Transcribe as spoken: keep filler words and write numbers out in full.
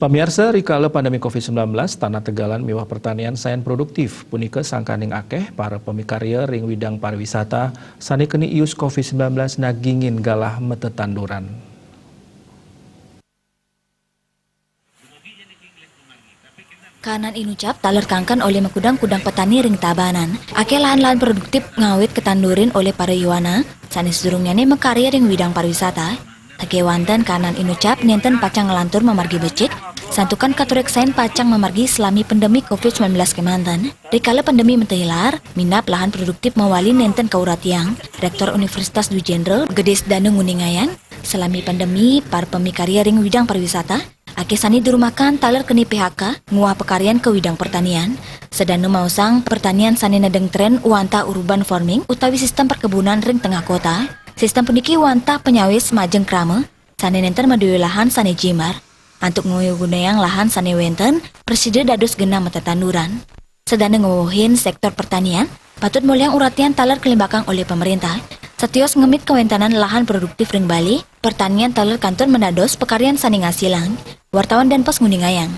Pamiarsa, rikala pandemi covid sembilan belas, tanah tegalan miwah pertanian sayan produktif. Punika sangkaning akeh para pamikarya ring widang pariwisata sane keni ius covid sembilan belas nagingin galah matetanduran. Kanan inucap taler kangken olih makudang-kudang petani ring Tabanan. Akeh lahan-lahan produktif ngawit katandurin olih para yowana sane sadurungnyane makarya ring widang pariwisata. Akewanten kanan inucap nenten pacang nglantur mamargi becik, santukan katureksain pacang mamargi salami pandemi covid sembilan belas kemanten. Rikala pandemi matehilar, minab lahan produktif mawali nenten kauratiang. Rektor Universitas Dwi Jenderal Gede Sedana nguningayang, salami pandemi, para pamikarya ring widang pariwisata, akeh sane dirumakan taler keni P H K, nguah pakaryan ka widang pertanian. Sedana maosang pertanian sane nedeng tren wantah urban farming utawi sistem perkebunan ring tengah kota. Sistem puniki wantah panyawis majeng krama, sane nenten madue lahan sane jimbar. Antuk nguyu-gunayang lahan sane wenten, prasida dados genah matetanduran. Sedana ngwewehin sektor pertanian, patut molihang uratian taler kalimbakang olih pamarentah, satios ngemit kawentanan lahan produktif ring Bali, pertanian taler kantun manados pakaryan sane ngasilang. Wartawan Denpos nguningayang.